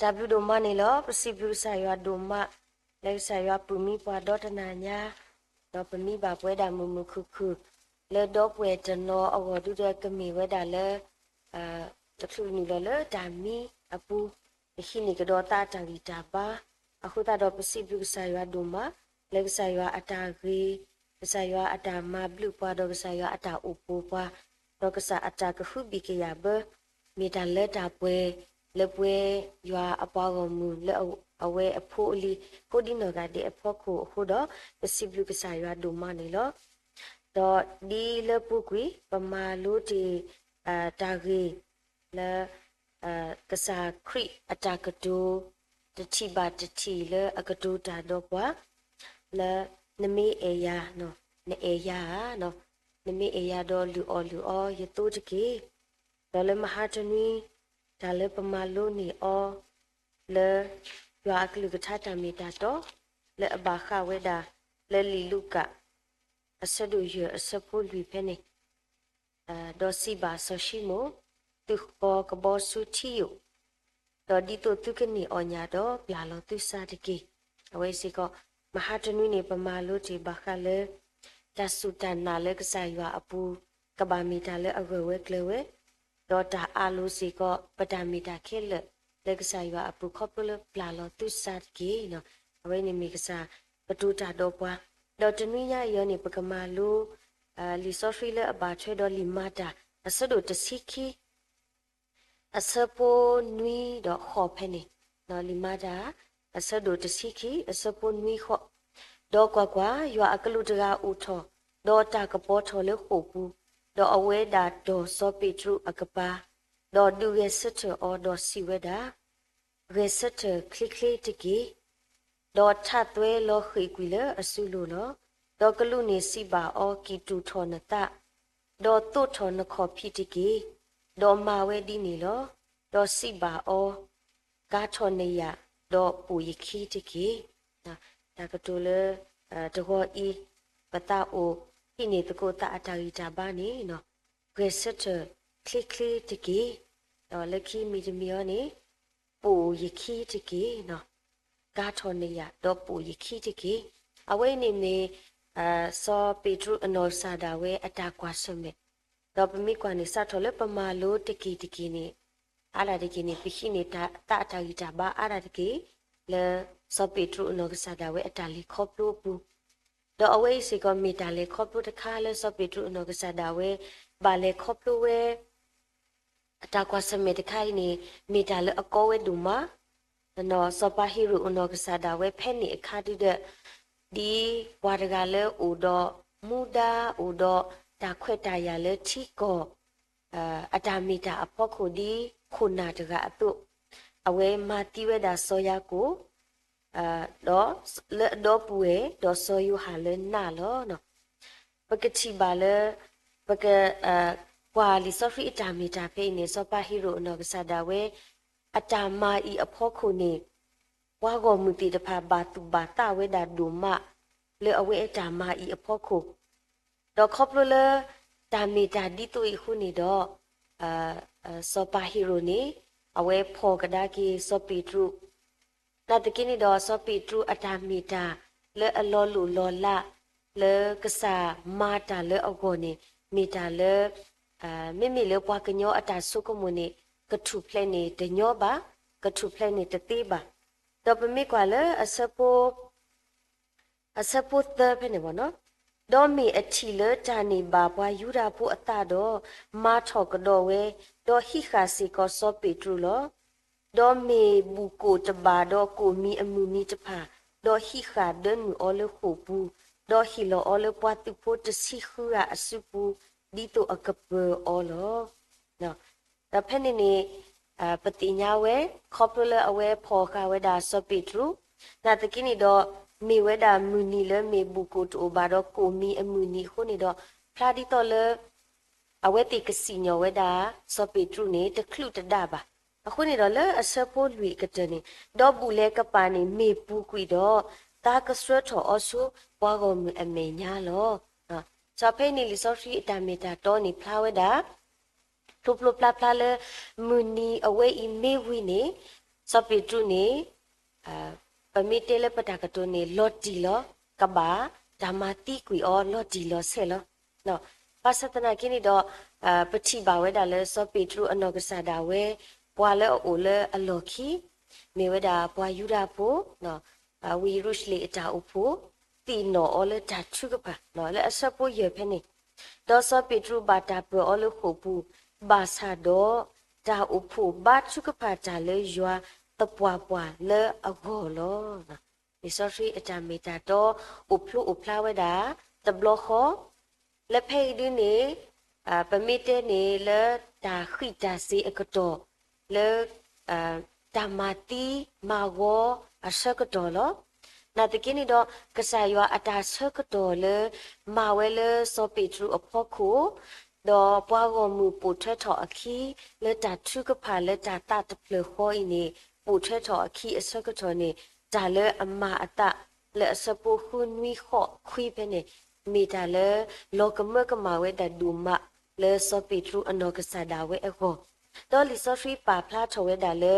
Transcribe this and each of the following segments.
တၢ်ဘျုးဒိၣ်မးန့ၣ်လီၤ. ပစံးဘျုးကစၢ်ယွၤဒိၣ်မး, လၢကစၢ်ယွၤပုၢ်မံပှၤဒီတနၤညါ, ဒီးပမံဘၣ်ပဝဲဒၣ်မုာ်မုာ်ခုၣ်ခုၣ်, လၢဒီပုၢ်ဝဲၢ်တနီၤအဂီၢ်ဒုဒီးကမ့ၢ်ဝဲဒၣ်လၢ တချုးနုာ်လီၤလၢတၢ်မံအပူၤ, ပဟံးန့ၢ်ကဒီးသးအတၢ်ဂံၢ်တၢ်ဘါ, အဃိသတးဒီးပစံးဘျုးကစၢ်ယွၤဒိၣ်မး, လၢကစၢ်ယွၤအတၢ်ဂ့ၤ, ကစၢ်ယွၤအတၢ်မၤဘျုးပှၤ ဒီးကစၢ်ယွၤအတၢ်အိၣ်ပိာ်ပှၤ, ဒီးကစၢ်အတၢ်ကဟုဘံၣ်ကယာ်ဘၢ, မ့ၢ်တၢ်လၢတၢ်ပှဲၤ လၢပဝဲယွၤအပှၤဂီၢ်မုၢ်လၢအဝဲအဖိအလံၤ ကိးဒံနီၢ်ဂၤဒဲးအဖီခိၣ်အဃိဒီး, ပစံးဘျုးကစၢ်ယွၤဒိၣ်မးန့ၣ်လီၤ. ဒီးဒ်လၢပူၤကွံာ် ပမၤလိတ့ၢ် တၢ်ဂ့ၢ်လၢ ကစၢ်ခရံာ်အတၢ်ကတိၤ တထံၣ်ဘၣ်တထံၣ်လၢအကတိၤတၢ်ဒီးပှၤ လၢနမ့ၢ်အဲၣ်ယၤ, နအဲၣ်ယၤဧါ, နမ့ၢ်အဲၣ်ယၤဒီးလုၢ်အီၣ်လုၢ်အီယသိတက့ၢ်. ဒီးလၢမဟါတနွံ တၢ်လၢပမၤလိန့ၢ်အီၤ လၢယွၤအကလုၢ်ကထါတၢ်မ့ၢ်တၢ်တီ လၢအဘၣ်ဃးဝဲဒၣ် လၢလံာ်လူၤကၣ် အဆၢဒိၣ်ယဲၢ်အဆၢဖိလွံၢ်ဖဲန့ၣ် ဒီးစံးဘၣ်စီၤၡံမိၣ်, သုဃီၤကဘီဆူထံယိာ်, ဒီးဒ်သိးသုကန့ၢ်အီၣ်ညၣ်ဒီးပျၢ်လီၤသုစၢ်တက့ၢ်. အဝဲစ့ၢ်ကီး မဟါတနွံန့ၣ် ပမၤလိတ့ၢ်ဘၣ်ဃးလၢ တၢ်စူၢ်တၢ်နာ်လၢကစၢ်ယွၤအပူၤ ကဘၣ်မ့ၢ်တၢ်လၢအဂၢၢ်ဝဲကျၢၤဝဲ, ဒီးတၢ်အးလိာ်စ့ၢ်ကီး ပတၢ်မ့ၢ်တၢ်ခဲလၢာ် လၢကစၢ်ယွၤအပူၤခီဖျိလၢပျၢ်လီၤသုစၢ်တက့ၢ်. အဝဲန့ၣ်မ့ၢ်ကစၢ်ကတိၤတၢ်ဒီးပှၤ, ဒီးတနွံညါအံၤအီၤန့ၣ် ပကမၤလိ လံာ်စီဆှံလၢအဘၣ်ထွဲဒီးလံာ်မၤတၢ် အဆၢဒိၣ်တဆံခံ အဆၢဖိနွံဒီးဃိးဖဲန့ၣ်, လံာ်မၤတၢ် အဆၢဒိၣ်တဆံခံ အဆၢဖိနွံဃိး, ဒီးကွၢ်ကွၢ်, ယွၤအကလူးတဂၤအိၣ်ထီၣ်, ဒီးတၢ်ကပီၤထီၣ်လၢဃိာ်ပူၤ, ဒီးအဝဲဒၣ်တီၢ်စီၤပ့းတရူးအကပၤ, ဒီးဒုးဂဲၤဆၢထၢၣ်အီၤဒီးစံးဝဲဒၣ် ဂဲၤဆၢထၢၣ်ချ့ချ့တက့ၢ်. ဒီးထးသွဲလီၤဃ့ၢ်ကွံာ်လၢအစုလိၤလီၤ. ဒီးကလူးန့ၣ်စံးဘၣ်အီၤ, ကံၣ်တူာ်ထီၣ်နသး, ဒီးသိးထီၣ်နခီၣ်ဖံးတက့ၢ်. ဒီးမၤဝဲဒ်န့ၣ်လီၤ. ဒီးစံးဘၣ်အီၤ, ကၤထီၣ်နယာ်, ဒီးပိာ်ယခံတက့ၢ်. တၢ်ကတိၤလၢ တဂီၤအံၤ ပသးအိၣ်ဟံးန့ၢ်သကိးသးအတၢ်ဂံၢ်တၢ်ဘါန့ၣ် ဂဲၤဆၢထၢၣ်ချ့ချ့တက့ၢ်. ဒီးလၢခံမ့တမ့ၢ်အီၤန့ၣ် ပိာ်ယခံတက့ၢ်. ကၤထီၣ်နယာ် ဒီးပိာ်ယခံတက့ၢ်. အဝဲအံၤန့ၣ်မ့ၢ် စီၤပ့းတရူးအနီၢ်ကစၢ်ဒၣ်ဝဲအတၢ်ကွၢ်ဆၢၣ်မဲာ်, ဒီးပမ့ၢ်ကွၢ်န့ၣ် စးထီၣ်လၢပမၤလိတက့ၢ်တက့ၢ်န့ၣ် အါဒၣ်တက့ၢ်န့ၣ် ပဟံးန့ၢ်သးအတၢ်ဂံၢ်တၢ်ဘါအါဒၣ်တက့ၢ် လၢစီၤပ့းတရူးအနီၢ်ကစၢ်ဒၣ်ဝဲအတၢ်လဲၤခီဖျိအပူၤ ဒီးအဝဲအံၤစ့ၢ်ကီးမ့ၢ်တၢ်လဲၤခီဖျိတခါလၢစီၤပ့းတရူးအနီၢ်ကစၢ်ဒၣ်ဝဲ ဘၣ်လဲၤခီဖျိဝဲ အတၢ်ကွၢ်ဆၢၣ်မဲာ်တခါအံၤန့ၣ် မ့ၢ်တၢ်လၢအကီဝဲဒိၣ်မး, စီၤပၤဟ့ၤရိာ်အနီၢ်ကစၢ်ဒၣ်ဝဲဖဲန့ၣ်အခါဒုဒီး ဒ်ပှၤတဂၤလၢအိၣ်ဒီးမူဒါ အိၣ်ဒီးတၢ်ခွဲးတၢ်ယာ်လၢထံကီၢ် အတၢ်မ့ၢ်တၢ်အဖီခိၣ်ဒ်ခိၣ်နၢ်တဂၤအသိး, အဝဲမၤသံဝဲဒၣ်စီၤယၤကိာ် ဒီးလၢအဒီပုၢ်ဝဲၢ်ဒီးစီၤယိၤဟၣ်လၢနးလီၤ. ပကထံၣ်ဘၣ်လၢ ပက ကွၢ်လံာ်စီဆှံအတၢ်မ့ၢ်တၢ်ဖဲအံၤန့ၣ် စီၤပၤဟ့ၤရိာ်အနီၢ်ကစၢ်ဒၣ်ဝဲ အတၢ်မၤအံၤအဖီခိၣ်န့ၣ် ပှၤဂီၢ်မုၢ်သ့ၣ်တဖၣ်ဘၣ်သူၣ်ဘၣ်သးဝဲဒၣ်ဒိၣ်မး လၢအဝဲအတၢ်မၤအံၤအဖီခိၣ် ဒီးခီဖျိလၢ တၢ်မ့ၢ်တၢ်ဒ်သိးအံၤအဃိန့ၣ်ဒီး စီၤပၤဟ့ၤရိာ်န့ၣ် အဝဲဖီၣ်ကဒါက့ၤစီၤပ့းတရူး နာ်သက့န့ၣ်ဒီး စီၤပ့းတရူးအတၢ်မ့ၢ်တၢ် လၢအလီၤလိၢ်လီၤလး လၢကစၢ်မၤတၢ်လၢအဂီၢ်န့ၣ် မ့ၢ်တၢ်လၢ မ့မ့ၢ်လၢပှၤကညီအတၢ်ဆိကမိၣ်န့ၣ် ကထူၣ်ဖျဲးန့ၣ်တညီဘၣ်, ကထူၣ်ဖျဲးန့ၣ်တသ့ဘၣ်. ဒီးပမ့ၢ်ကွၢ်လၢအဆၢဖိ အဆၢဖိသၢဖဲန့ၣ်ဘၣ်နီၤ, ဒီးမ့ၢ်အထံၣ်လၢတၢ်န့ၣ်ဘၣ်ပှၤယူဒၤဖိအသးဒီး မၤထီၣ်ကဒီးဝဲ, ဒီးဟံးဃာ်စ့ၢ်ကီးစီၤပ့းတရူးလီၤ. ဒီးမ့ၢ်ဘူၣ်ကိၣ်တဘ့ၣ်ဒီးကိၣ်မံၤအမုၢ်နံၤတဖၣ်, ဒီးဟံးဃာ်ဒၢနုာ်အီၤလၢဃိာ်ပူၤ, ဒီးဟ့ၣ်လီၤအီၤလၢပှၤသုးဖိတဆံဃုဂၤအစုပူၤ, ဒ်သိးအကပၢၤအီၤလီၤ. ဒီးဖဲန့ၣ်န့ၣ် ပသ့ၣ်ညါဝဲ ခီဖျိလၢအဝဲဖီၣ်ဃာ်ဝဲဒၣ်စီၤပ့းတရူး, နာ်သက့န့ၣ်ဒီး မ့ၢ်ဝဲဒၣ်မုၢ်နံၤလၢမ့ၢ်ဘူၣ်ကိၣ်တအိၣ်ဘၣ်ဒီးကိၣ်မံၤအမုၢ်နံၤအဃိန့ၣ်ဒီး ဖျါဒ်သိးလၢ အဝဲသ့ၣ်ကစံၣ်ညီၣ်ဝဲဒၣ် စီၤပ့းတရူးန့ၣ် တချုးတဒါဘၣ်. အဃိန့ၣ်ဒီးလၢအဆၢဖိလွံၢ်အကတၢၢ်န့ၣ် ဒီးဘူၣ်လဲၤကပၤန့ၣ်မ့ၢ်ပူၤကွံာ်ဒီး သးကဆှၢထီၣ်အီၤဆူပှၤဂီၢ်မုၢ်အမဲာ်ညါလီၤ. စီၤဖဲအံၤန့ၣ် လံာ်စီဆှံအတၢ်မ့ၢ်တၢ်တီန့ၣ်ဖျါဝဲဒၣ် ဖျိဖျိဖျါဖျါလၢ မုၢ်နံၤအဝဲအံၤမ့ၢ်ဝံၤန့ၣ် စီၤပ့းတရူးန့ၣ် ပမ့ၢ်တဲလၢပတၢ်ကတိၤန့ၣ် လီၤတံၢ်လီၤ, ကဘၣ်တၢ်မၤသံကွံာ်အီၤလီၤတံၢ်လီၤဆဲးလီၤ. ဘၣ်ဆၣ်သနာ်က့န့ၣ်ဒီး ပထံၣ်ဘၣ်ဝဲဒၣ်လၢစီၤပ့းတရူးအနီၢ်ကစၢ်ဒၣ်ဝဲ ပှၤလၢအအိၣ်လၢအလီၢ်ခံ မ့ၢ်ဝဲဒၣ်ပှၤယူဒၤဖိ ဝ့ၢ်ယရူၤၡလ့ၣ်အတၢ်အိၣ်ဖှိၣ် သ့ၣ်နီၣ်အီၤလၢတၢ်ထုကဖၣ် လၢအဆၢဖိယဲၢ်ဖဲန့ၣ်, ဒီးစီၤပ့းတရူးဘၣ်တၢ်ပၢၢ်အီၤလၢဃိာ်ပူၤ ဘၣ်ဆၣ်ဒီး တၢ်အိၣ်ဖှိၣ်ဘါထုကဖၣ်တၢ်လၢယွၤသပှၢ်ပှၢ်လၢအဂီၢ်လီၤ. လံာ်စီဆှံအတၢ်မ့ၢ်တၢ်တီ အိၣ်ဖျိအိၣ်ဖျါဝဲဒၣ် တဘျီဃီ လၢဖဲအံၤဒုန့ၣ် ပမ့ၢ်တဲန့ၣ်လၢတၢ်ဃံးတၢ်စ့ၤအကတီၢ် လၢ တၢ်မၤသံမၤဂီၤအဆၢကတီၢ်လီၤ. နာ်သက့န့ၣ်ဒီး ကစၢ်ယွၤအတၢ်ဆၢကတီၢ်လၢ မၤဝဲလၢစီၤပ့းတရူးအဖီခိၣ် ဒီးပှၤဂီၢ်မုၢ်ပိာ်ထွဲထီၣ်အခံ လၢတၢ်ထုကဖၣ်လၢတၢ်သးတဖျၢၣ်ဃီအံၤန့ၣ် ပိာ်ထွဲထီၣ်အခံအဆၢကတီၢ်န့ၣ် တၢ်လၢအမၤအသး လၢအဆၢဖိဃုနွံဃိးခွံဖဲန့ၣ် မ့ၢ်တၢ်လၢ လီၤကမၢကမၣ်ဝဲဒၣ်ဒိၣ်မး လၢစီၤပ့းတရူးအနီၢ်ကစၢ်ဒၣ်ဝဲအဂီၢ်, ဒီးလံာ်စီဆှံပာ်ဖျါထီၣ်ဝဲဒၣ်လၢ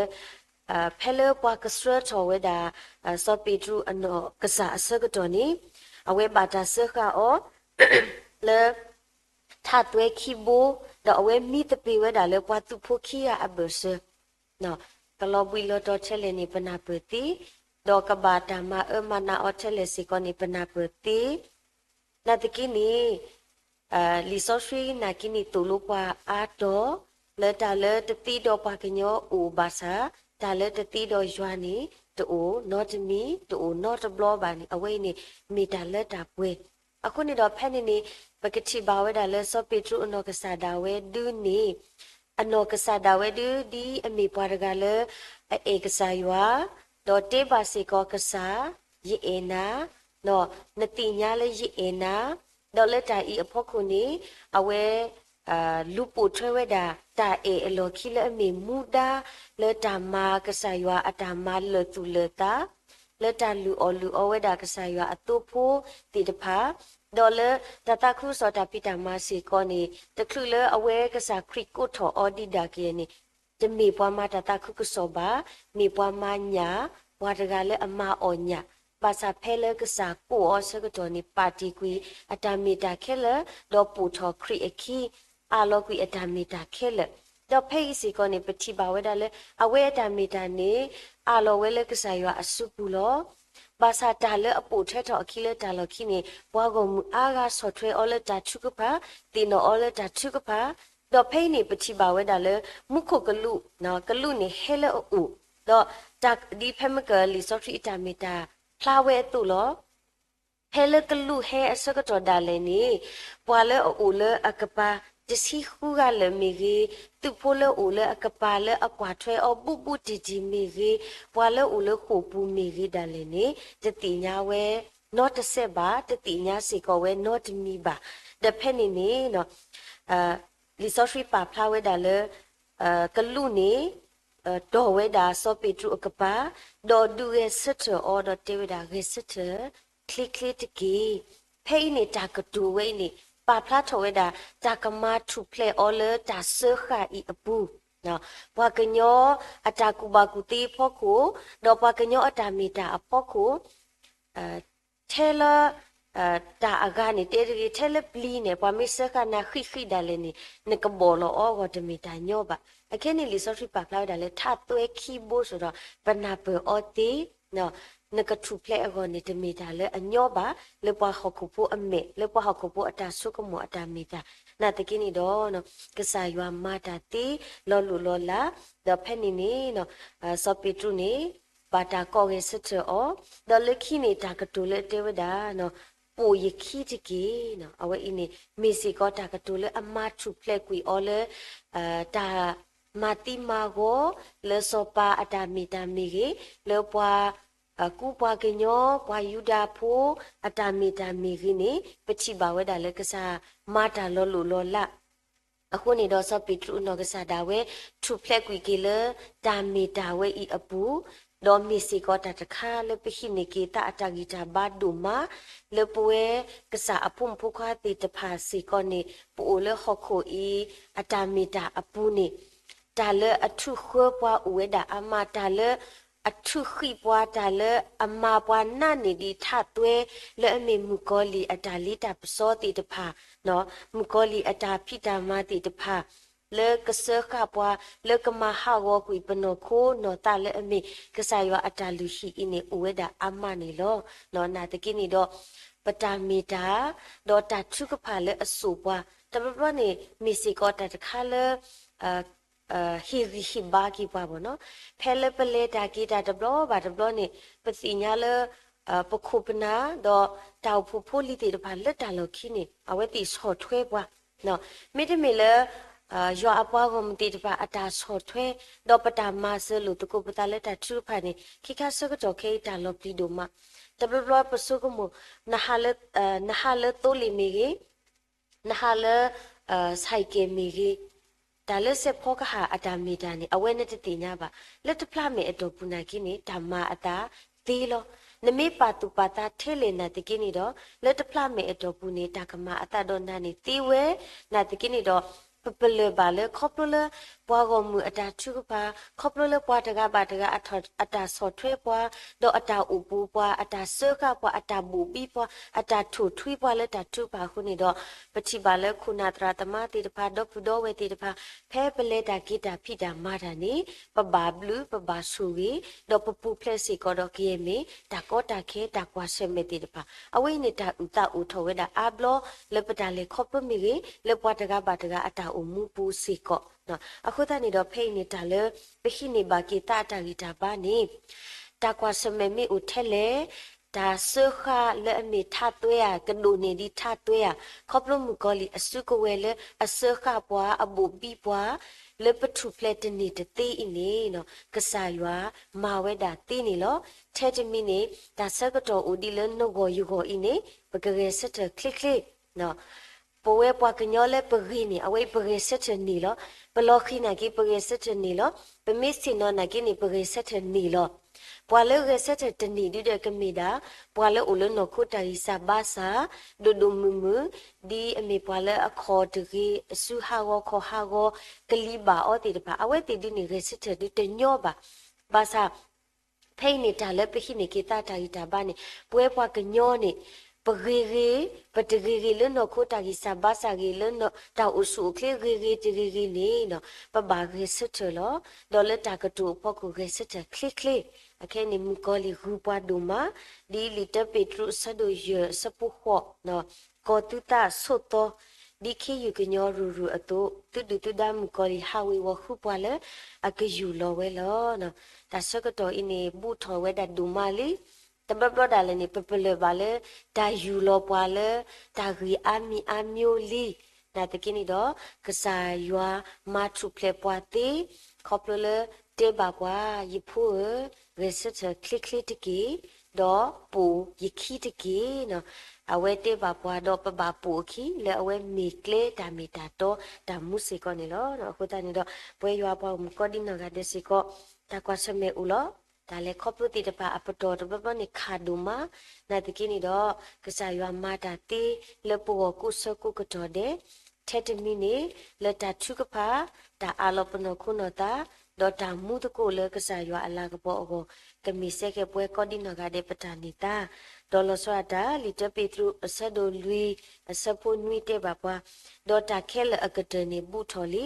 ဖဲလၢပှၤကဆှၢထီၣ်ဝဲဒၣ် စီၤပ့းတရူးအနီၢ်ကစၢ်အဆၢကတီၢ်န့ၣ် အဝဲဘၣ်တၢ်စၢဃာ်အီၤ လၢ ထးသွဲခံဘိ, ဒီးအဝဲမံသပ့ၤဝဲဒၣ်လၢပှၤသုးဖိခံဂၤအဘၢၣ်စၢၤ ကလီၤဘှံးလီၤတီၤထဲလဲၣ်န့ၣ် ပနၢ်ပၢၢ်သ့, ဒီးကဘၣ်တၢ်မၤအၢမၤနးအီၤထဲလဲၣ်စ့ၢ်ကီးန့ၣ် ပနၢ်ပၢၢ်သ့, နာ်သက့န့ၣ် လံာ်စီဆှံနာ်က့န့ၣ်သိၣ်လိပှၤအါတီၤ လၢတၢ်လၢတသ့ဒီးပှၤကညီအိၣ်ဘၣ်ဆၣ် တၢ်လၢတသ့ဒီးယွၤန့ၣ် တအိၣ်နီတမံၤ တအိၣ်နီတဘျီဘၣ်န့ၣ် အဝဲအံၤန့ၣ် မ့ၢ်တၢ်လၢတၢ်ပှဲၤ, အဃိန့ၣ်ဒီးဖဲန့ၣ်န့ၣ် ပကထံၣ်ဘၣ်ဝဲဒၣ်လၢစီၤပ့းတရူးအနီၢ်ကစၢ်ဒၣ်ဝဲဒုန့ၣ် အနီၢ်ကစၢ်ဒၣ်ဝဲဒု ဒ်အမ့ၢ်ပှၤတဂၤလၢ အအဲၣ်ကစၢ်ယွၤ, ဒီးတဲဘၣ်စ့ၢ်ကီးကစၢ်, ယအဲၣ်နၤ, နသ့ၣ်ညါလၢယအဲၣ်နၤ, ဒီးလၢတၢ်အံၤအဖီခိၣ်န့ၣ် အဝဲ လူၤပိာ်ထွဲဝဲဒၣ် တၢ်အဲၣ်အလီၢ်ခံလၢအမ့ၢ်မူဒါ လၢတၢ်မၤကစၢ်ယွၤအတၢ်မၤလၢာ်သူၣ်လၢာ်သး လၢတၢ်လုၢ်အီၣ်လုၢ်အီဝဲဒၣ်ကစၢ်ယွၤအသိဖိသ့ၣ်တဖၣ်, ဒီးလၢတၢ်သးခုကစီၣ်တၢ်ဖံးတၢ်မၤစ့ၢ်ကီးန့ၣ် တချုးလၢအဝဲကစၢ်ခရံာ်ကိးထီၣ်အီၤဒံးဒၣ်က့ၤန့ၣ် တမ့ၢ်ပှၤမၤတၢ်သးခုကစီၣ်ဘၣ်, မ့ၢ်ပှၤမၤညၣ်, ပှၤတဂၤလၢအမၤအီၣ်ညၣ်, ဘၣ်ဆၣ်ဖဲလၢကစၢ်ကိးအီၤဆၢကတီၢ်န့ၣ် ပာ်တ့ၢ်ကွံာ်အတၢ်မ့ၢ်တၢ်ခဲလၢာ်, ဒီးပိာ်ထီၣ်ခရံာ်အခံ, အးလီၤကွံာ်အတၢ်မ့ၢ်တၢ်ခဲလၢာ်, ဒီးဖဲအံၤစ့ၢ်ကီးန့ၣ် ပထံၣ်ဘၣ်ဝဲဒၣ်လၢ အဝဲအတၢ်မ့ၢ်တၢ်န့ၣ် အးလီၤဝဲလၢကစၢ်ယွၤအစုပူၤလီၤ. ဘၣ်ဆၣ်တၢ်လၢအပိာ်ထွဲထီၣ်အခံလၢတၢ်လီၢ်ခံန့ၣ် ပှၤဂီၢ်မုၢ်အါဂၤဆီၣ်ထွဲအီၤလၢတၢ်ထုကဖၣ်, သ့ၣ်နီၣ်အီၤလၢတၢ်ထုကဖၣ်, ဒီးဖဲအံၤန့ၣ် ပထံၣ်ဘၣ်ဝဲဒၣ်လၢ မူခိၣ်ကလူး, ကလူးန့ၣ်ဟဲလၢအအိၣ်, ဒီးတၢ်ဒ်ဖဲမ့ၢ်ကလံာ်စီဆှံအတၢ်မ့ၢ်တၢ်ဖျါဝဲအသိးလီၤ. ဖဲလၢကလူးဟဲအဆၢကတီၢ်ဒၣ်လဲာ်န့ၣ် ပှၤလၢအအိၣ်လၢအကပၤ တဆံဃုဂၤလၢာ်မ့ၢ်ဂ့ၤ, သုးဖိလၢအအိၣ်လၢအကပၤလၢအကွၢ်ထွဲအီၤဘူးဘူးတံၢ်တံၢ်မ့ၢ်ဂ့ၤ, ပှၤလၢအအိၣ်လၢဃိာ်ပူၤမ့ၢ်ဂ့ၤဒၣ်လဲာ်န့ၣ် တသ့ၣ်ညါဝဲနီတစဲးဘၣ်, တသ့ၣ်ညါစ့ၢ်ကီးဝဲနီတမံၤဘၣ်. ဒီးဖဲန့ၣ်န့ၣ် လံာ်စီဆှံပာ်ဖျါဝဲဒၣ်လၢ ကလူးန့ၣ် တီၢ်ဝဲဒၣ်စီၤပ့းတရူးအကပၤ, ဒီးဒုးဂဲၤဆၢထၢၣ်အီၤ ဒီးတဲဝဲဒၣ် ဂဲၤဆၢထၢၣ်ချ့ချ့တက့ၢ်. ဖဲအံၤန့ၣ် တၢ်ကတိၤဝဲအံၤန့ၣ် ပာ်ဖျါထီၣ်ဝဲဒၣ် တၢ်ကမၤထူၣ်ဖျဲးအီၤလၢတၢ်စၢဃာ်အံၤအပူၤ, ပှၤကညီအတၢ်ကူၣ်ဘၣ်ကူၣ်သ့အဖီခိၣ်, ဒီးပှၤကညီအတၢ်မ့ၢ်တၢ်အဖီခိၣ် ထဲလၢ တၢ်အဂၤန့ၣ် တဲတဂ့ၤ, ထဲလၢပျံၤန့ၣ် ပှၤမ့ၢ်စၢဃာ်နၤဃံးဃံးဒၣ်လဲာ်န့ၣ် နကဘီၣ်လီၤအီၤအဂီၢ်တမ့ၢ်တၢ်ညီဘၣ်. အခဲန့ၣ် လံာ်စီဆှံပာ်ဖျါဝဲဒၣ်လၢ ထးသွဲခံဘိစိၤဒီး ပနၢ်ပၢၢ်အီၤသ့, နကထူၣ်ဖျဲးအဂီၢ်န့ၣ် တမ့ၢ်တၢ်လၢအညီဘၣ်, လၢပှၤဟီၣ်ခိၣ်ဖိအမဲာ်, လၢပှၤဟီၣ်ခိၣ်ဖိအတၢ်ဆိကမိၣ်အတၢ်မ့ၢ်တၢ်. နာ်သက့န့ၣ်ဒီး ကစၢ်ယွၤမၤတၢ်သ့လီၤလိၢ်လီၤလး, ဒီးဖဲန့ၣ်န့ၣ် စီၤပ့းတရူးန့ၣ် ဘၣ်တၢ်ကိးဂဲၤဆၢထၢၣ်အီၤ, ဒီးလၢခံန့ၣ် တၢ်ကတိၤလၢအတဲဝဲဒၣ် ပိာ်ယခံတက့ၢ်. အဝဲအံၤန့ၣ် မ့ၢ်စ့ၢ်ကီးတၢ်ကတိၤလၢအမၤထူၣ်ဖျဲးကွံာ်အီၤလၢ တၢ်မၤသံမၤဂီၤ လၢစီၤပၤအတၢ်မ့ၢ်တၢ်မ့ၢ်ဂ့ၤ, လၢပှၤကူပှၤကညီ ပှၤယူဒၤဖိအတၢ်မ့ၢ်တၢ်မ့ၢ်ဂ့ၤန့ၣ် ပထံၣ်ဘၣ်ဝဲဒၣ်လၢကစၢ်မၤတၢ်လီၤလိၢ်လီၤလး အဃိန့ၣ်ဒီး စီၤပ့းတရူးအနီၢ်ကစၢ်ဒၣ်ဝဲ ထူၣ်ဖျဲးကွံာ်က့ၤလၢတၢ်မ့ၢ်တၢ်ဝဲအံၤအပူၤ, ဒီးမ့ၢ်စ့ၢ်ကီးတၢ်တခါလၢပဟံးန့ၢ်က့ၤသးအတၢ်ဂံၢ်တၢ်ဘါဒိၣ်မး, လၢပဝဲကစၢ်အဖိမုၣ်ဖိခွါသ့ၣ်တဖၣ်စ့ၢ်ကီးန့ၣ် ပအိၣ်လၢဟီၣ်ခိၣ်အံၤ အတၢ်မ့ၢ်တၢ်အပူၤန့ၣ် တၢ်လၢအထုးဃၢပှၤအိၣ်ဝဲဒၣ်အါမး, တၢ်လၢအထုးဃံးပှၤ, တၢ်လၢအမၤပှၤနးန့ၢ်ဒံးထးသွဲ လၢအမ့ၢ်မုၣ်ကီၤလံၢ်အတၢ်လံတၢ်ပစီသ့ၣ်တဖၣ်, မုၣ်ကီၤလံၢ်အတၢ်ဖံးတၢ်မၤသ့ၣ်တဖၣ် လၢကစၢဃာ်ပှၤ, လၢကမၤဟးဂီၤကွံာ်ပနီၢ်ခိနီၢ်သးလၢအမ့ၢ် ကစၢ်ယွၤအတၢ်လုၢ်ဟံၣ်အံၤန့ၣ် အိၣ်ဝဲဒၣ်အါမးန့ၣ်လီၤ. နာ်သက့န့ၣ်ဒီး ပတၢ်မ့ၢ်တၢ် ဒီးတၢ်ထုကဖၣ်လၢအစိာ်ပှၤ တဘျီဘျီန့ၣ် မ့ၢ်စ့ၢ်ကီးတၢ်တခါလၢ ဟ့ၣ်ဂံၢ်ဟ့ၣ်ဘါက့ၤပှၤဘၣ်နီၤ. ဖဲလၢပလဲၤတၢ်က့ၤတၢ်တဘျီဘၣ်တဘျီန့ၣ် ပသ့ၣ်ညါလၢ ပခိၣ်ပနၢ် ဒီးတၢ်အိၣ်ဖှိၣ်ဖိလံၤသ့ၣ်တဖၣ်လၢတၢ်လီၢ်ခံန့ၣ် အဝဲသ့ၣ်ဆီၣ်ထွဲပှၤ မ့တမ့ၢ်လၢ ယွၤအပှၤဂီၢ်မုၢ်သ့ၣ်တဖၣ်အတၢ်ဆီၣ်ထွဲ ဒီးပတၢ်မၤစၢၤလိာ်သကိးပသးလၢတၢ်ထုကဖၣ်န့ၣ် ခံခါဆၢကတီၢ်ခဲအံၤတၢ်လီၤပျံၤဒိၣ်မး. တဘျီဘျီပဆိကမိၣ် နဟးလၢသိလ့ၣ်မ့ၢ်ဂ့ၤ, နဟးလၢ ဆိုင်ကယ် မ့ၢ်ဂ့ၤ, တၢ်လၢစဲးဖီကဟၣ်အတၢ်မ့ၢ်တၢ်န့ၣ် အဝဲနတသ့ၣ်ညါဘၣ်. လၢတဖျးမဲာ်အတီၢ်ပူၤနာ်က့န့ၣ် တၢ်မၤအသးသ့လီၤ. နမ့ၢ်ပာ်သူၣ်ပာ်သးထဲလဲၣ်နာ်သက့န့ၣ်ဒီး လၢတဖျးမဲာ်အတီၢ်ပူၤန့ၣ် တၢ်ကမၤအသးဒီးနၤန့ၣ်သ့ဝဲ နာ်သက့န့ၣ်ဒီး ပပလၢၢ်ဘၣ်လၢခီဖျိလၢ ပှၤဂီၢ်မုၢ်အတၢ်ထုကဖၣ်, ခီဖျိလၢပှၤတဂၤဘၣ်တဂၤ အတၢ်ဆီၣ်ထွဲပှၤ, ဒီးအတၢ်အိၣ်ဘူးပှၤ, အတၢ်စၢဃာ်ပှၤ, အတၢ်ဘူးဘံပှၤ, အတၢ်ထိၣ်ထွံပှၤလၢတၢ်ထုကဖၣ်အဃိန့ၣ်ဒီး ပထံၣ်ဘၣ်လၢခိၣ်နၢ်သရၣ်သမါသ့ၣ်တဖၣ်, ဒီပုၢ်ဒီဝဲၢ်သ့ၣ်တဖၣ် ဖဲပလဲၤတၢ်က့ၤတၢ်ဖံးတၢ်မၤတၢ်န့ၣ် ပဘၣ်ဘျုးပဘၣ်ဆိၣ်ဂ့ၤ, ဒီးပပူၤဖျဲးစ့ၢ်ကီးဒီးကယဲၢ်မ့ၢ် တၢ်ကီတၢ်ခဲတၢ်ကွၢ်ဆၢၣ်မဲာ်သ့ၣ်တဖၣ်. အဝဲအံၤန့ၣ်တၢ်အုၣ်သးအိၣ်ထီၣ်ဝဲဒၣ်အါဘျီ လၢပတၢ်လဲၤခီဖျိမ့ၢ်ဂ့ၤ, လၢပှၤတဂၤဘၣ်တဂၤအတၢ်အိၣ်မူပူၤစ့ၢ်ကီး. အဃိသတးန့ၣ်ဒီး ဖဲအံၤန့ၣ်တၢ်လၢ ပဟံးန့ၢ်ဘၣ်က့ၤသးအတၢ်ဂံၢ်တၢ်ဘါန့ၣ် တၢ်ကွၢ်ဆၢၣ်မဲာ်မ့ၢ်အိၣ်ထဲလဲၣ်, တၢ်စၢဃာ်လၢအမ့ၢ်ထးသွဲဧါ, ကဒိၣ်န့ၢ်ဒံးထးသွဲဧါ, ခီဖျိမုၣ်ကီၤလံၢ်အစုကဝဲၤလၢအစၢဃာ်ပှၤ, အဘူးဘံပှၤ, လၢပထူၣ်ဖျဲးတန့ၢ်တသ့အံၤန့ၣ် ကစၢ်ယွၤမၤဝဲဒၣ်သ့န့ၣ်လီၤ. ထဲတမံၤန့ၣ် တၢ်ဆၢကတီၢ်အိၣ်ဒံးလၢနဂီၢ်ယဂီၢ်အံၤန့ၣ် ပကဂဲၤဆၢထၢၣ်ချ့ချ့ ပဝဲပှၤကညီလၢပဂ့ၤန့ၣ် အဝဲအံၤပဂဲၤဆၢထၢၣ်န့ၢ်လီၤ. ပလီၤဃံၤနာ်က့ ပဂဲၤဆၢထၢၣ်န့ၢ်လီၤ. ပမ့ၢ်ဆ့ၣ်နီၤနာ်က့န့ၣ် ပဂဲၤဆၢထၢၣ်န့ၢ်လီၤ. ပှၤလၢဂဲၤဆၢထၢၣ်တန့ၢ်ဒုဒီးကမ့ၢ်ဒၣ် ပှၤလၢအိၣ်လၢနီၢ်ခိတၢ်ဂံၢ်စၢ်ဘါစၢ် ဒိၣ်ဒိၣ်မုၢ်မုၢ်, ဒ်အမ့ၢ်ပှၤလၢအခီၣ်တဂ့ၤ အစုဟးဂီၤခီၣ်ဟးဂီၤ ကလံၤဘၣ်အီၤသ့ၣ်တဖၣ် အဝဲသ့ၣ်ဒုန့ၣ် ဂဲၤဆၢထၢၣ်ဒုတညီဘၣ်. ဘၣ်ဆၣ် ဖဲအံၤန့ၣ် တၢ်လၢပဟံးန့ၢ်က့ၤသးတၢ်ဂံၢ်တၢ်ဘါန့ၣ် ပဝဲပှၤကညီန့ၣ် ပဂ့ၤဂ့ၤ ပတဂ့ၤဂ့ၤလၢနီၢ်ခိတၢ်ဂံၢ်စၢ်ဘါစၢ်ဂ့ၤ လၢတၢ်အိၣ်ဆူၣ်အိၣ်ချ့ဂ့ၤဂ့ၤတဂ့ၤဂ့ၤန့ၣ် ပဘၣ်ဂဲၤဆၢထၢၣ်လီၤ. ဒီးလၢတၢ်ကတိၤအဖီခိၣ်ဂဲၤဆၢထၢၣ်ချ့ချ့. အခဲအံၤန့ၣ် မုၣ်ကီၤလံၢ်ဂုၤပှၤဒိၣ်မး, ဒ်လံာ်တၢပ့းတရူးအဆၢဒိၣ်ယဲၢ်အဆၢဖိဃိး ကီၤသုသးဆိးသီ, ဒ်ခ့ယုၢ်ကညီရူၤရူၤအသိး သုဒုၣ်သုဒါမုၣ်ကီၤလံၢ်ဟးဝ့ၤဝီၤဃုပှၤလၢအကယူၢ်လီၤဝဲလီၤ. တၢ်ဆၢကတီၢ်အံၤန့ၣ် ဘူးထီၣ်ဝဲဒၣ်ဒိၣ်မးလံ. တဘျီဘျီဒၣ်လဲာ်န့ၣ် ပပလၢၢ်ဘၣ်လၢ တၢ်ယူၢ်လီၤပှၤလၢ တၢ်ဂ့ၢ်အါမံၤအါမျိၤလံ. နာ်သက့န့ၣ်ဒီး ကစၢ်ယွၤမၤထူၣ်ဖျဲးပှၤသ့, ခီဖျိလၢတဲဘၣ်ပှၤ ယဖိဧၢ, ဂဲၤဆၢထၢၣ်ချ့ချ့တက့ၢ်, ဒီးပိာ်ယခံတက့ၢ်. အဝဲတဲဘၣ်ပှၤဒီးပဘၣ်ပိာ်အခံ လၢအဝဲမ့ၢ်ကျဲတၢ်မ့ၢ်တၢ်တီတၢ်မူစ့ၢ်ကီးန့ၣ်လီၤ. အဃိသတးန့ၣ်ဒီး ပဝဲယွၤပှၤဂီၢ်မုၢ်ကိးဒံနီၢ်ဂၤဒဲးစ့ၢ်ကီး တၢ်ကွၢ်ဆၢၣ်မဲာ်အိၣ်လီၤ. တၢ်လဲၤခီဖျိသ့ၣ်တဖၣ်အပတီၢ်တဘျီဘျီန့ၣ်ခးဒိၣ်မး, နာ်သက့န့ၣ်ဒီး ကစၢ်ယွၤမၤတၢ်သ့လၢပဂီၢ်ကိးဆၢကိးကတီၢ်ဒဲး, ထဲတမံၤန့ၣ် လၢတၢ်ထုကဖၣ်, တၢ်အးလီၤပနီၢ်ခိနီၢ်သး, ဒီးတၢ်မူသကိးလၢကစၢ်ယွၤအလၤကပီၤအဂီၢ်, ကမ့ၢ်စဲကဲပဝဲကိးဒံနီၢ်ဂၤဒဲးပတၢ်န့ၢ်သါ. ဒီးလီၤဆီဒၣ်တၢ် လံာ်တၢပ့းတရူးအဆၢဒိၣ်လွံၢ် အဆၢဖိနွံတဲဘၣ်ပှၤ, ဒီးတၢ်ခဲလၢာ်အကတၢၢ်န့ၣ်ဘူးထီၣ်လံ.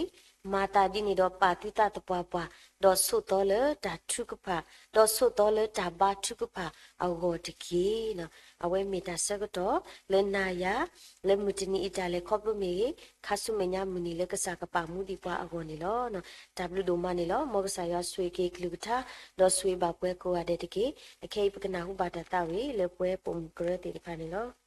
မၤသးဒ်န့ၣ်ဒီးပာ်သုသးသပှၢ်ပှၢ်, ဒီးဆိးသီလၢတၢ်ထုကဖၣ်, ဒီးဆိးသီလၢတၢ်ဘါထုကဖၣ်အဂီၢ်တက့ၢ်. အဝဲမ့ၢ်တၢ်ဆၢကတီၢ်လၢနၤယၤ လၢမုၢ်တနံၤအံၤတၢ်လဲၤခီဖျိမ့ၢ်ဂ့ၤ, ခါဆူမဲာ်ညါမုၢ်နံၤလၢကစၢ်ကပာ်မူဒံးပှၤအဂီၢ်န့ၣ်လီၤ. တၢ်ဘျုးဒိၣ်မးန့ၣ်လီၤ. မ်ကစၢ်ယွၤဆိၣ်ဂ့ၤက့ၤကလုၢ်ကထါ, ဒီးဆိၣ်ဂ့ၤဘၣ်ပှၤကိးဂၤဒဲးတက့ၢ်. အခဲအံၤပကနၢ်ဟူဘၣ်တၢ်သးဝံၣ်လၢပဝဲပိာ်မုၣ်ကရၢသ့ၣ်တဖၣ်န့ၣ်လီၤ.